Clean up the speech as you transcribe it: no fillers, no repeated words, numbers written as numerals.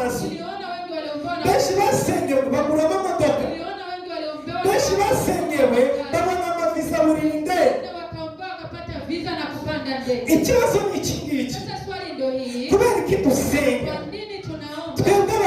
amazu. Niliona wengi waliombewa na Benshi basengewe bagura amamodoka. Niliona wengi waliombewa Benshi basengewe babona amaviza, burira indege. na wakaombewa wakapata visa na kupanda ndege. Ikibazo ni iki ngiki. Sasa swali ndio hii. Kubera iki dusenga? Kwa nini tunaomba? Twebwe